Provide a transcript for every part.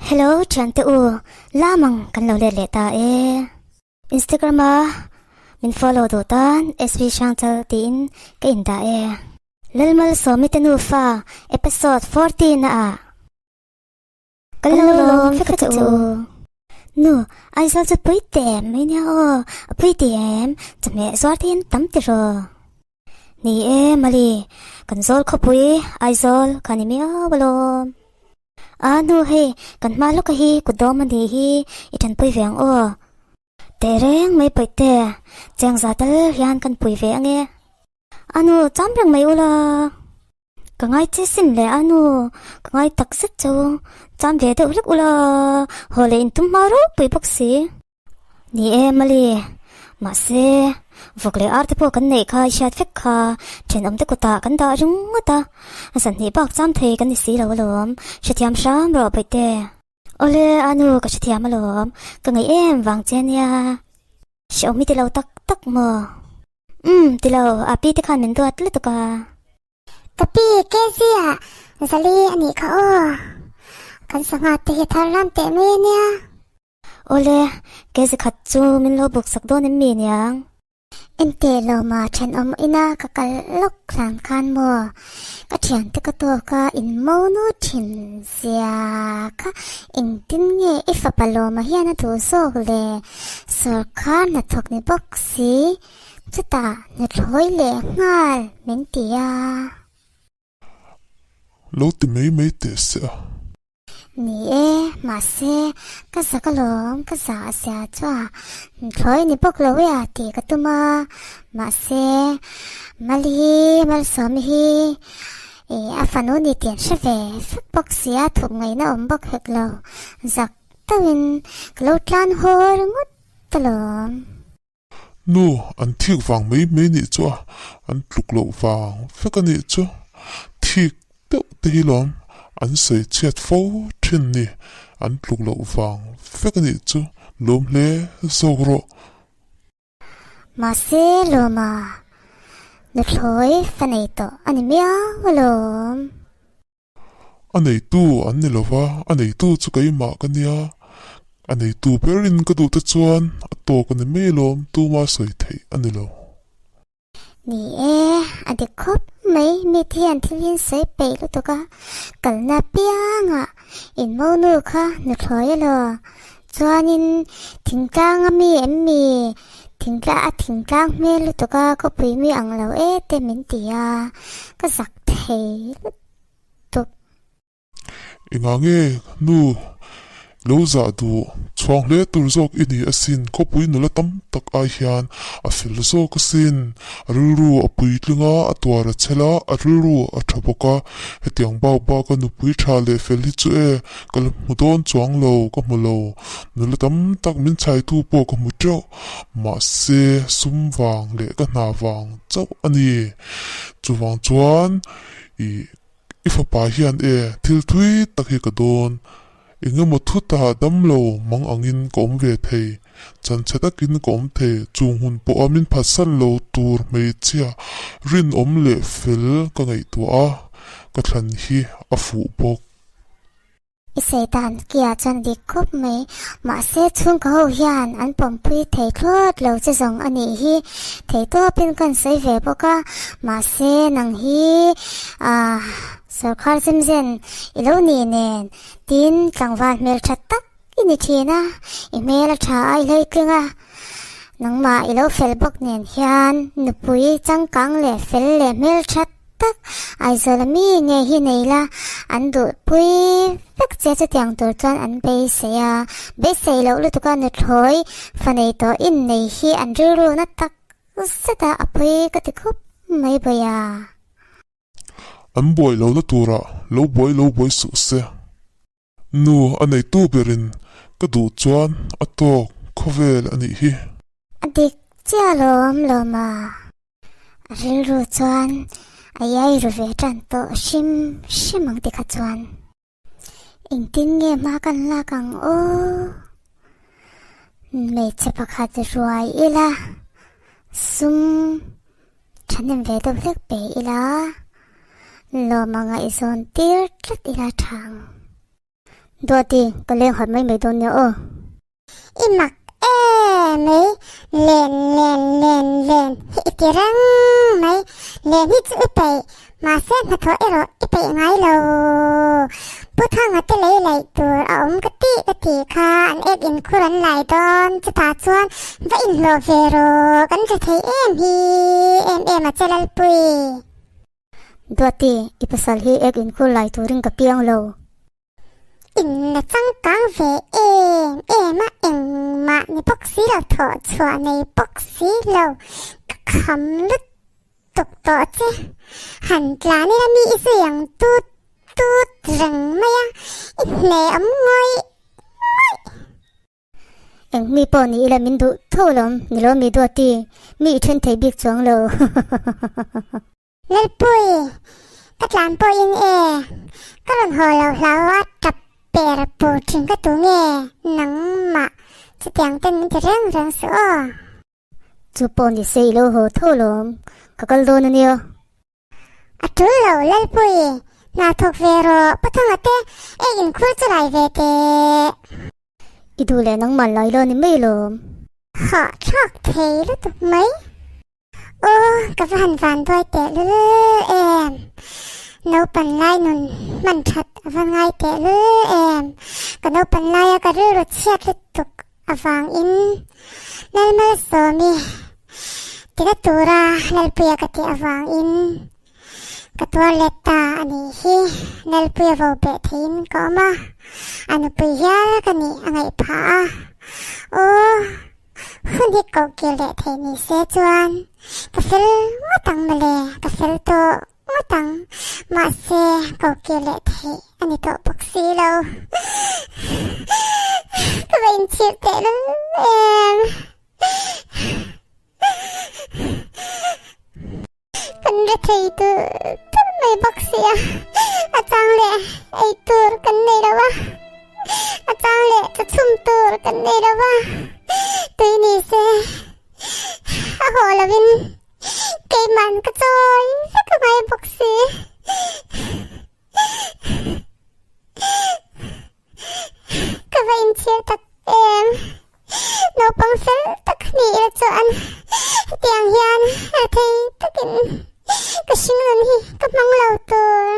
Hello thiante u, lamang kan lo let leh ta e. Instagram a min follow duh tan SV Hrangchal tiin ka indah e. Lalmalsawmi te nufa episode 14 na ah kan lo lawm vek a che u. Nu, Aizawl chu pui teh em mai nia aw, a pui tih em, chawhmeh zuar te hian tam tiraw. Ni e Mali, kan zawl khawpui Aizawl kha ni miau alawm. A nu hei, kan hma lawka hi kut dawm a nih hi i tanpui ve ang aw. Teh reng mai pawihte, cheng za tal hian kan pui ve ange. A nu, cham reng mai ula. Ka ngai che sin le a nu, ka ngai tak zet chu. Cham ve deuh hlek ula, haw leh intum hma ropui bawk si. Ni e Mali, mahse vawk leh ar te pawh kan neih kha i hriat vek kha, thenawm te kutah kan dah ringawt a, zanhnih bak cham thei kan ni si lo alawm, hrethiam hram rawh Bawihte. Awle a nu ka hrethiam alawm, ka ngaih em vang che nia. Hreawm hi ti lo tak tak maw? Umm ti lo, a pi te khan min duat lutuk a. Ka pi Kezia Zali a nih kha aw, kan sangha te hi thar lam teh mai ania. Awle, kezi khat chu min lo buk sak dawn em mi niang? Enteh lawma thenawm ina ka kal lawk hlan khan maw? Ka thiante ka tawk a in monu thin zia kha engtin nge i fapa lawma hian a duh zawk le? Sawrkar hnathawk ni bawk si, chutah nuthlawi leh nghal min ti a. Lo ti mai mai teh se a. Ni e, mahse, ka zak alawm, ka zah a zia chu a thlawi ni bawk lo e a tih ka tum a, mahse, Mali hi, Malsawmi hi ih a fanu ni tih an hre ve vek bawk si a, thup ngaihna awm bawk hek lo, zak deuhin ka lo tlan haw ringawt alawm. Nu, an thik vang mai mai nih chu a, an tluk loh vang vek a nih chu. Thik deuh te hi lawm an sawi chhiat fo thin ni, an tluk loh vang vek a nih chu, lawm hle zawk rawh. Mahse Lawma, nuthlawi fa nei tawh a ni miau alawm. A neitu an ni lova, a neitu chu keimah ka nia. A neitu berin ka duh te chuan a tawk a ni mai alawm, tuma sawi theih a ni lo. Ni e, a dik khawp mai, mite hian thil hi an sawi peih lutuk a, kalna piangah in monu kha nuthlawi elaw, chuanin thingtlang a mi em mi, thingtlang a thingtlang hmel lutuk a khawpui mi ang lo e te min ti a, ka zak thei lutuk. tuk. Engah nge nu lo zah duh chhuang hle tur zawk i ni asin, khawpui nula tam tak ai hian a fel zawk asin. A rilru a puitling a, a tuar a chhel a, a rilru a tha bawk a. Hetiang bak bak a nupui tha leh fel hi chu e, ka la hmu dawn chuang lo, ka hmu lo. Nula tam tak min chhaitu pawh ka hmu teuh, mahse sum vang leh ka hna vang chauh a ni. Chuvang chuan I i fapa hian e, thil thui tak hi ka dawn. Eng emaw thut ah dam lo mang angin ka awm ve thei. Chanchhe takin ka awm thei. Chung hun pawha min phatsan lo tur hmeichhia rinawm leh fel ka ngaihtuah a, ka thlan hi a fuh bawk. I sawi dan kia chuan dik khawp mai. Mahse chhungkaw ho hian an pawmpui thei thlawt lo che zawng a nih hi. Thei tawpin kan sawi ve bawk a. Mahse nang hi ah sawrkhar zemzen i lo nih nen tin tlangval hmeltha tak i ni thin a. I hmel a tha a i hleitling a. Nangmah i lo fel bawk nen hian nupui changkang leh fel leh hmeltha tak Aizawl a mi nge hi nei la an duhpui vek che chutiang tur chuan an beisei a, beisei loh lutuk a nuthlawi fa nei tawh in nei hi an rilru na tak zet a a pui ka ti khup mai bawi a. An buai lo na turah lo buai lo buai suh se. Nu a neitu berin ka duh chuan a tawk khawvel a nih hi. A dik chiah lawm lawm a. A rilru chuan a iai ru ve tan tawh hrim hrim ang tikha chuan. Engtin nge hma kan lak ang aw? Hmeichhe pakhat ruai ila, sum thahnem ve deuh hlek pe ila, lawm a ngaihzawn tir tlat ila tha ang. Duati, ka leng harh mai mai dawn nia aw. I mak em mai, len len len len hi i ti reng mai, len hi chu i peih, mahse hnathawh erawh i peih ngai lo. Pu Thanga te lei laih tur a awm ka tih ka tih kha an ek inkhur an lai dawn, chutah chuan va inhlawh ve rawh, kan hre thei em hi, em em a che Lalpui. Duati, i pasal hi ek inkhur lai turin ka piang lo. In la changkang ve em em a, engmah ni bawk si lo, thawh chhuah nei bawk si lo, ka kham lutuk tawh che. Han tlan ila mi i zui ang tut tut reng mai a, i hne awm ngawih ngawih. Eng mi pawh ni ila min duh tho lawm, ni lo mi Duati, mi i then thei bik chuang lo. Lalpui, ka tlan pawhin e, ka rawn haw lo hlau a tap per pur thin ka tu nge nangmah chutiang ten min ti reng reng suh aw. Chu pawh ni se i lo haw tho lawm, ka kal dawn a nia. A tul lo Lalpui, hna thawk ve rawh Pathanga te ei inkhur chu lai ve teh. I duh leh nangmah lai lo ni mai lawm. Hah thlak thei lutuk mai. Aw, ka va han van duai tehlul em. Naupan lai nun hman that a va ngai tehlul em. Ka naupan laia ka rilru chhiat lutuk avangin Lalmalsawmi tina tura Lalpuia ka tih avangin ka tuar let ta a nih hi. Lalpuia vo beh theiin ka awm a, a nupui hial ka nih a ngaih phah a. Aw. Hun hi koh kir leh theih ni se chuan ka fel ngawt ang mawle, ka fel tawh ngawt ang, mahse koh kir leh theih a ni tawh bawk si lo. Ka va inchhir teh lul em. Kan re thei tur tur mai bawk si a, a chang leh ei tur kan nei lo a, a chang leh chaw chhum tur kan nei lo a, tui ni se a haw lovin keiman ka chawi vek a ngai bawk si. Ka va inchhir tak em? Naupang fel tak ni ila chuan hetiang hian a thei takin ka hringnun hi ka hmang lo tur.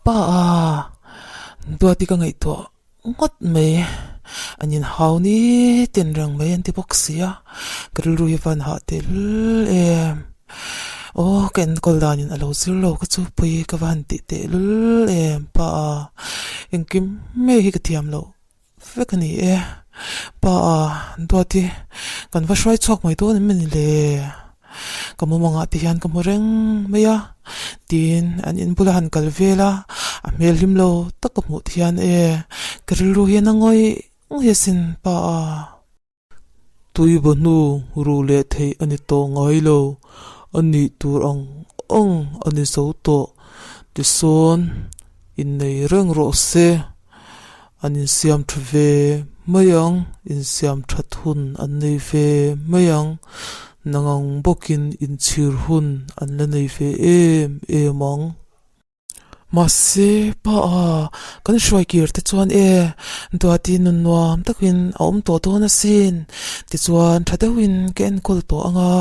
Pa a, Duati ka ngaihtuah ngawt mai. An inhau ni ten reng mai an ti bawk si a, ka rilru hi van hah tehlul em. Aw ka enkawl danin a lo zir lo ka chu pui ka va han tih tehlul em pa a, engkim mai hi ka thiam loh vek a ni e. Pa a, Duati kan va hruai chhuak mai dawn em ni le? Ka mumangah te hian ka hmu reng mai a, tin an in bula han kal vel a, a hmel hlim lo tak ka hmuh te hian e ka rilru hian a ngawih ngawih asin pa a. Tui ba hnu ruh leh theih a ni tawh ngai lo, a nih tur ang ang a ni zo tawh, tisawn innei reng rawh se. An insiam tha ve mai ang, insiam that hun an nei ve mai ang, nangang bawkin inchhir hun an la nei ve em em ang. Mahse, pa a, kan hruai kir te chuan e, Duati nun nuam takin a awm tawh dawn asin, tichuan tha deuhin ka enkawl tawh ang a,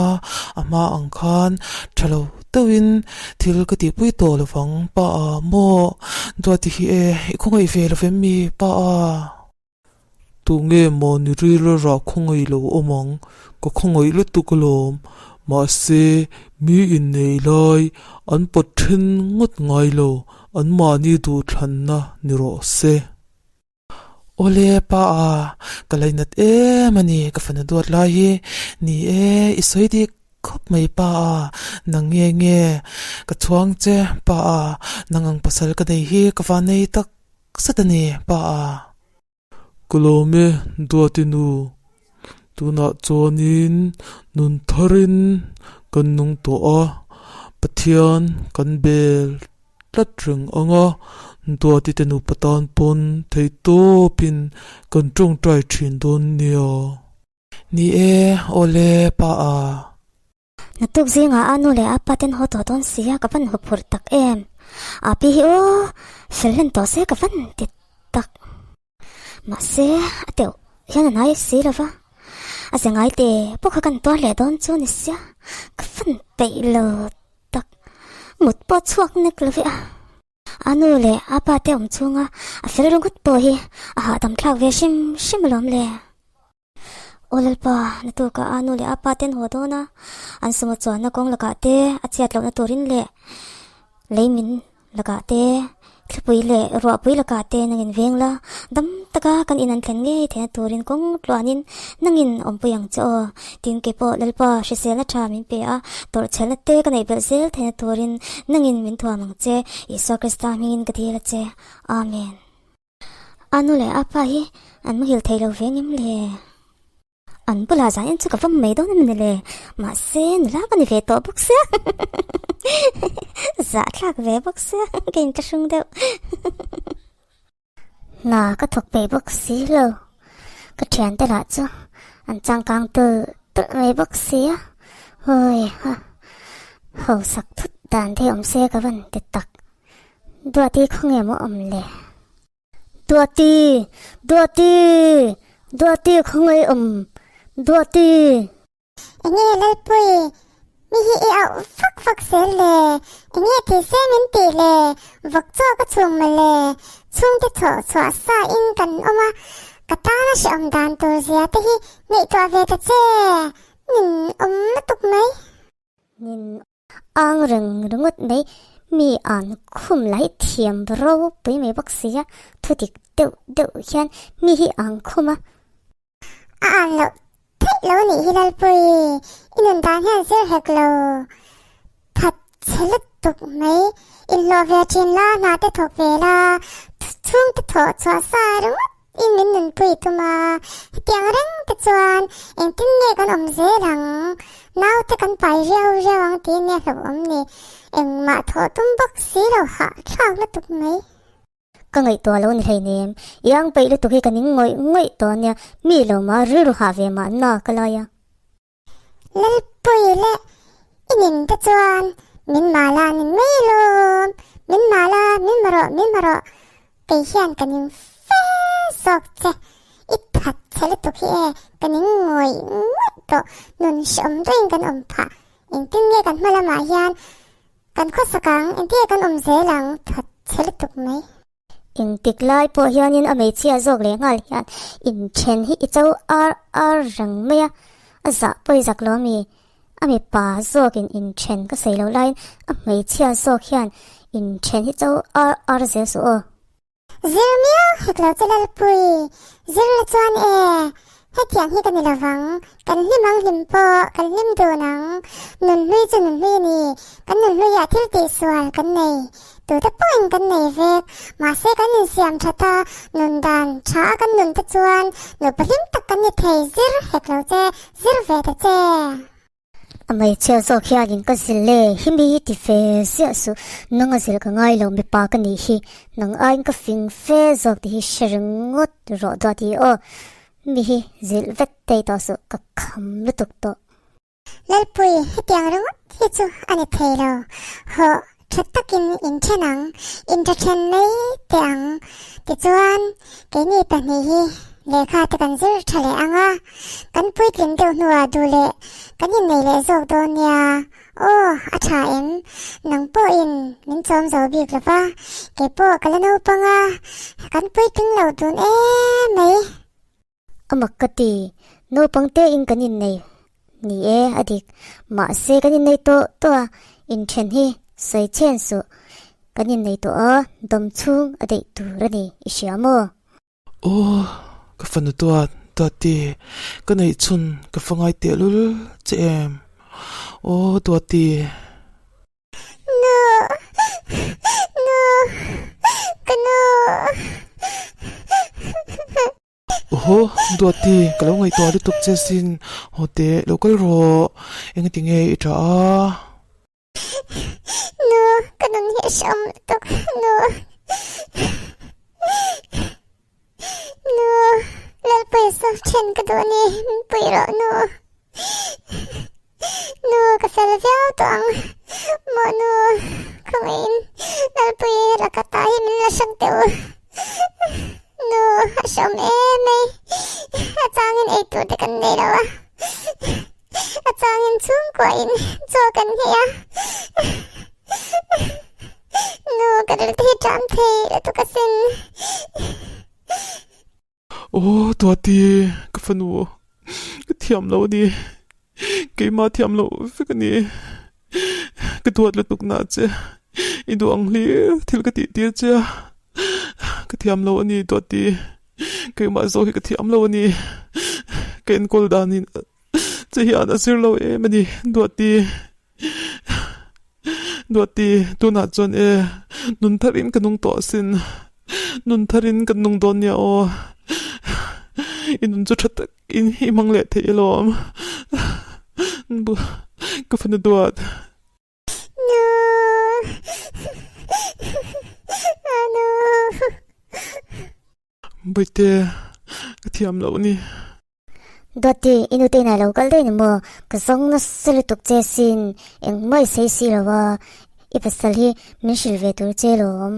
a hma ang khan tha lo deuhin thil ka tihpui tawh lovang pa a maw? Duati hi e, i khawngaih ve lovem mi pa a? Tunge maw ni ril rah khawngaih lo awm ang, ka khawngaih lutuk alawm. Mahse, mi innei lai an pawt then ngawt ngai lo, anmahni duhthlanna ni rawh se. Awle pa a, ka lainat em a ni, ka fana duat lai hi. Ni e, i sawi dik khawp mai pa a, nang nge nge ka chhuang che pa a, nang ang pasal ka nei hi ka van nei tak zet a ni pa a. Ka lawm e Duati nu, tunah chuanin nun tharin kan nung tawh a, Pathian kan bel tlat reng ang a, Duati te nupa tan pawn theihtawpin kan tawngtai thin dawn nia. Ni e, awle pa a. Naktuk zingah a nu leh a pa ten haw tawh dawn si a, ka van haw phurh tak em. Api hi aw fel hlen tawh se ka van ti tak. Mahse a teuh hian a hnai si lo va, a ze ngai te pawh kha kan tuar leh dawn chu ni sia, ka fan peih lo tak. Mut pawh chhuak nek lo ve a. A nu leh a pa te awm chhunga a fel ringawt pawh hi a hahdam thlak ve hrim hrim alawm le. Aw Lalpa, naktukah a nu leh a pa ten haw dawn a, an sumo chuanna kawng lakah te a chhiat lohna turin leh lei min lakah te, thlipui leh ruahpui lakah te nangin veng la, dam taka kan in an thlen ngei theihna turin kawng tluanin nangin awmpui ang che aw. Tin keipawh Lalpa hriselna tha min pe a, tawrhchhelna te ka neih belh zel theihna turin nangin min thuam ang che, Isua Krista hmingin ka dil a che. Amen. A nu leh a pa hi an muhil thei lo ve ngem le? An bulah zan en chu ka vawm mai dawn a ni le, mahse nula ka ni ve tawh bawk sia zahthlak ve bawk sia ka inṭahrung deuh. Hna ka thawk peih bawk si lo, ka thiante lah chu an changkang tulh tulh mai bawk si a, hawiha hausak thut dan te awm se ka van ti tak. Duati khawnge maw awm le? Duati! Duati! Duati khawnge awm? Duati! Enge Lalpui, mi hi i auh fak fak zel le? Enge ti se min tih le? Vawk chaw ka chhung mawle, chhungte thawh chhuah sa in kan awm a, ka tana hrehawm dan tur zia te hi ngaihtuah ve ta che, nin awm lutuk mai. Nin ang reng ringawt mai, mi an khum lai thiam ropui mai bawk si a, thudik deuh deuh hian mi hi ang khum a. A an loh theih lo nih hi Lalpui, i nun dan hian zir hek lo, that chhe lutuk mai, inhlawh ve thin la, hna te thawk ve la, chhungte thawh chhuah sa ringawt in min nunpui tum a, hetiang reng te chuan engtin nge kan awm zel ang, naute kan pai riau riau ang tih nia hlauhawm ni, engmah thawh tum bawk si lo hahthlak lutuk mai. Ka ngaihtuah lo ni hleinem, i ang peih lutuk hi ka ning ngawih ngawih tawh ania, mi lo mah rilru hah ve mah na ka lai a. Lalpui leh i nin te chuan min mala ni mai lawm, min mala min ma rawh min ma rawh, kei hian ka ning fe zawk che, i that chhe lutuk hi e, ka ning ngawih ngawih tawh, nun hrehawm deuhin kan awm phah, engtin nge kan hma lamah hian Kan khawsak ang, engtin kan awm zel ang, that chhe lutuk mai. Engtik lai pawh hianin a hmeichhia zawk leh nghal hian inthen hi i cho ar ar reng mai a, a zah pawi zak lo ami? A mipa zawkin inthen ka sawi lo laiin a hmeichhia zawk hian inthen hi cho ar ar zel suh aw. Zir miau hek lo che Lalpui, zir la chuan e, hetiang hi ka ni lovang, kan hlim ang hlim pawh kan hlim dun ang, nunhlui chu nunhlui a ni, kan nunhluiah thil tihsual kan nei, tute pawhin kan nei vek, mahse kan insiam that a, nun dan tha a kan nun te chuan nupa hlim tak kan ni thei, zir hek lo che, zir ve ta che. A hmeichhia zawk hianin ka zil e, hi mi hi ti fe ziah suh, nang a zil ka ngai lo mipa ka nih hi, nang aiin ka fing fe zawk tih hi hre ringawt rawh duat hi aw, mi hi zilh vet thei tawh suh ka kham lutuk tawh. Lalpui, hetiang ringawt hi chu a ni thei lo, hawh tha takin in then ang, in tha then mai teh ang, tichuan keini pahnih hi lehkha te kan zir tha leh ang a, kan puitling deuh hnuah duh leh kan innei leh zawk dawn nia, aw a tha em, nang pawhin min chawm zo bik lo va, kei pawh ka la naupang a, kan puitling lo dun em mai. A mak ka ti, naupang te in kan innei ni e a dik, mahse kan innei tawh tawh a, inthen hi sawi chhen suh, kan innei tawh a, dawm chhung a daih tur a ni, i hria maw? Aw, ka fanu duat, Duati, ka neih chhun ka fa ngai tehlul che em? Aw, Duati. Nu! Nu! Ka nu! Oho, Duati, ka lo ngaihtuah lutuk che sin. Haw teh, lo kal rawh. Engati nge i tah a? Nu, ka nun hi a hrehawm lutuk. Nu! Nu, Lalpui saw then ka duh a ni. Min puih rawh, nu. Nu, ka fel viau tawh ang. Maw nu, khawngaihin Lalpui. min la hrang teh u. Nu, a hreawm em mai. A changin ei tur te kan nei lo a. A changin chhungkuain chaw kan hei a. Nu, ka ril te hi ṭam thei lutuk asin. Aw Duati, ka fanu ka thiam lo a ni, keimah thiam loh vek a ni, ka duat lutuk na che, i duh ang hlir thil ka tih tir che a, ka thiam lo a ni Duati, keimah zawk hi ka thiam lo a ni, ka enkawl danin che hian a zir lo em a ni Duati. Duati, tunah chuan e, nun tharin ka nung tawh asin. Nun tharin kan nung dawn nia aw. I nun chu tha takin i hmang leh thei alawm. Ka fanu duat. Nu. Anu. Bawihte, ka thiam loh ni. Dawti, i nute inah lo kal daih ni maw? Ka zawng nasa lutuk che sin, engmah i sawi si lo a, i pasal hi min hrilh ve tur che lawm,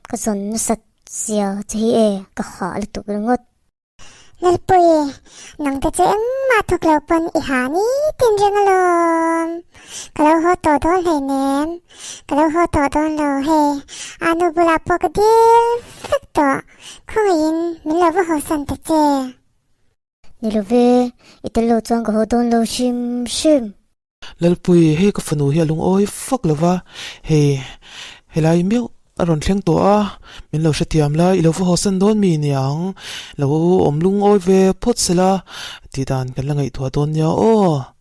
ka zawn nasat zia che hi e, ka hah lutuk ringawt. Lalpui, nangte chu engmah thawk lo pawn i hah nitin reng alawm. Ka lo haw tawh dawn hleinem, ka lo haw tawh dawn lo hei, anu bulah pawh ka dil vek tawh, khawngaihin min lo va hawsan ta che. Ni lo ve, i tel lo chuan ka haw dawn lo hrim hrim. Lalpui, hei ka fanu hi a lungawi fak lo va, hei helai meuh a rawn thleng tawh a, min lo hrethiam la, i lo va hawsan dawn mi niang, lo awm lungawi ve phawt sela tih dan kan la ngaihtuah dawn nia aw.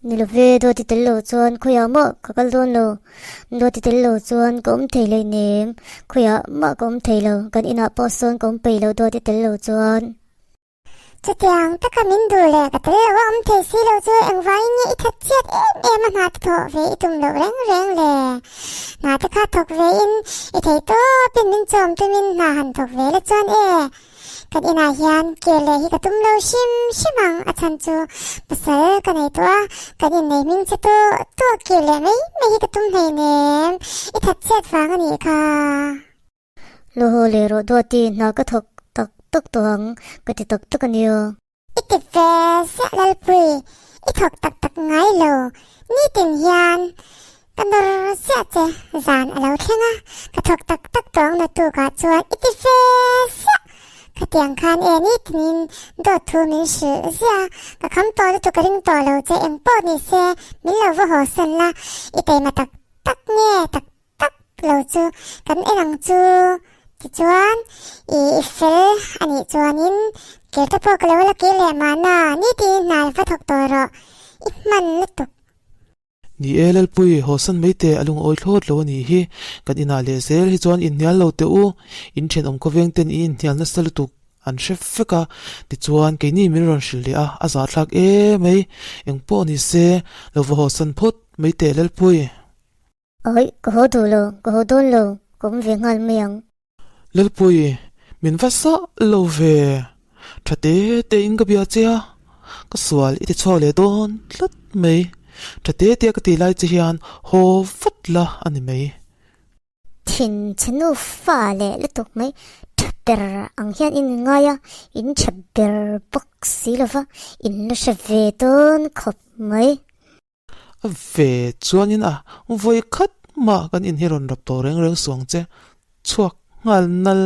Ni lo ve, Duati tel lo chuan khawiah mah ka kal dawn lo. Duati tel lo chuan ka awm thei hleinem, khawiah mah ka awm thei lo, kan inah pawh sawn ka awm peih lo Duati tel lo chuan. Chutiang taka min duh leh ka tel lo a awm thei si lo chu engvangin nge i that chhiat em em a hna te thawh ve i tum loh reng reng le? Hna te kha thawk ve in i thei tawpin min chawm tumin hna han thawk ve la chuan e. Kan inah hian kir leh hi ka tum lo hrim hrim ang, a chhan chu pasal ka nei tawh a, kan innei hming che tawh tawh kir leh mai mai hi ka tum hleinem, i that chhiat vang a nih kha. Lo haw leh rawh Duati, hna ka thawk tak tak tawh ang, ka ti tak tak a nia. I ti ve ziah Lalpui, i thawk tak tak ngai lo, nitin hian ka nawr ziah che, zan a lo thleng a, ka thawk tak tak tawh ang naktukah chuan i ti ve ziah, khatiang khan e nitinin dawt thu min hrilh ziah a, ka kham tawh lutuk ka ring tawh lo che engpawh ni se min lo va haw san la, i taima tak tak nge tak tak lo chu kan en ang chu tichuan i i fel a nih chuanin kir te pawh ka lo la kir leh mahna nitin hna va thawk tawh rawh i hman lutuk. Ni e Lalpui, hawsan mai teh a lungawi thlawt lo a nih hi, kan inah leh zel hi chuan inhnial lo teh u, in thenawm khawveng ten i inhnial nasa lutuk an hre vek a, tichuan keini min rawn hrilh leh a, a zahthlak emai, engpawh ni se lo va hawsan phawt mai teh Lalpui. Awi, ka haw duh lo, ka haw dawn lo, ka awm ve nghal mai ang. Lalpui, min va sah lo ve. Tha te te in ka bia che a, ka sual i ti chhuak leh dawn tlat mai. Tha te te a ka ti lai che hian haw vat la a ni mai. Thin chhe nufa leh lutuk mai, tha ber ang hian in ngai a, in tha ber bawk si lova, in la hre ve dawn khawp mai. A ve chuanin a vawi khat mah kan in hi rawn rap tawh reng reng suang che, chhuak nghal nal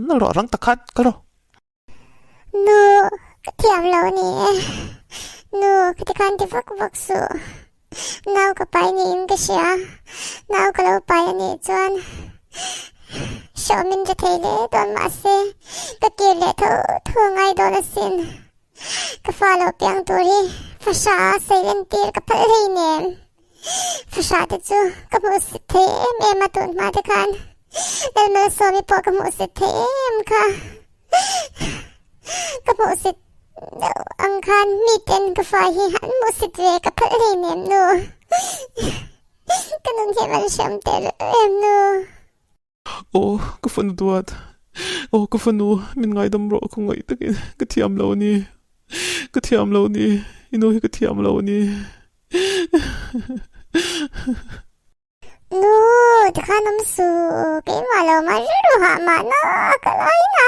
nal rawh rang tak khan ka rawh. Nu, ka thiam lo ni e. Nu, ka ti khan ti vak vak suh. Nau ka pai niin ka hria, nau ka lo pai a nih chuan hrawh min ri thei hle dawn mahse ka kir leh tho tho a ngai dawn asin. Ka fa lo piang tur hi fahra a sawi entir ka phal hlei nen. Fahra te chu ka hmuh sit thei em em a tun hma te khan. Lalmalsawmi pawh ka hmuh sit thei em kha. Ka hmuh sit deuh ang khan miten ka fa hi an hmuh sit ve ka phal hlei nem nu. Ka nun hi van hriam tehlul em nu. Aw ka fanu duat, aw ka fanu min ngaidam rawh ka ngaih takin ka thiam lo a ni, ka thiam lo a ni, i nu hi ka thiam lo a ni. Nu, tikhan awm suh, keimah lo mah rilru hah mahna ka lain a.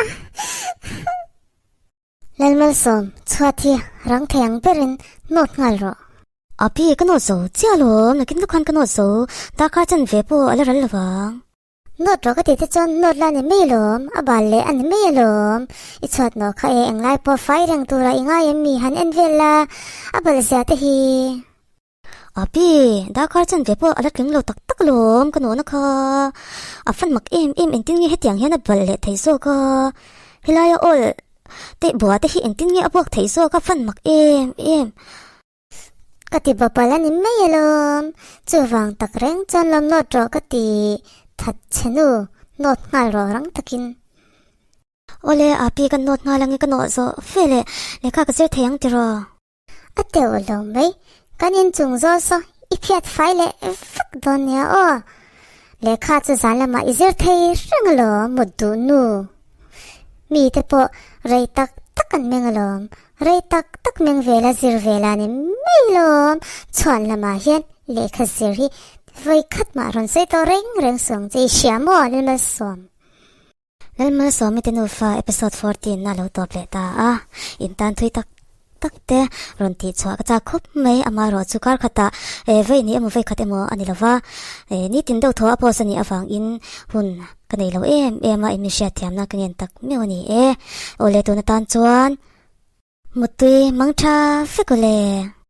Lalmalsawm, chhuat hi rang thei ang berin nawt nghal rawh. Api, ka nawt zo chiah alawm, nakin lawk khan ka nawt zo, darkar chan ve pawh a la ral lovang. Nawt rawh ka tih te chuan nawt la a ni mai alawm, a bal leh a ni mai alawm. I chhuat nawh kha e englai pawh fai reng tura i ngai em mi han en vel la, a bal zia te hi. Api, darkar chan ve pawh a la tling lo tak tak alawm ka nawhna kha. A fan mak em em engtin nge hetiang hian a bal leh thei zawk a, helaia awl teh bua te hi engtin nge a buak thei zawk a fan mak em em. Ka ti bawpal a ni mai alawm, chuvang tak reng chuan lawm nawt rawh ka ti that che nu, nawt nghal rawh rang takin. Awle, Api ka nawt nghal ange ka nawh zawh fe leh lehkha ka zir thei ang tiraw? A teuh lo mai, kan inchung zawl saw i phiat fai leh vak dawn nia aw. Lehkha chu zan lamah i zir thei reng alawm mut duh nu. Mite pawh rei tak tak an meng alawm, rei tak tak meng vela zir vela ni mai lawm. Chhuan lamah hian lehkha zir hi vawi khat mah rawn sawi tawh reng reng suang che i hria maw Lalmalsawm? Lalmalsawmi te nufa episode 14 na lo tawp leh ta a, in tan thui tak tak te rawn tih chhuah ka chak khawp mai, amaherawh chu kar khatah vawi ni emaw vawi khat emaw a ni lova, nitin deuh thaw a post a nih avangin hun ka nei lo em em a, in hriatthiamna ka ngen tak meuh a ni e. Awle tun atan chuan Muttui mang tha vek awle.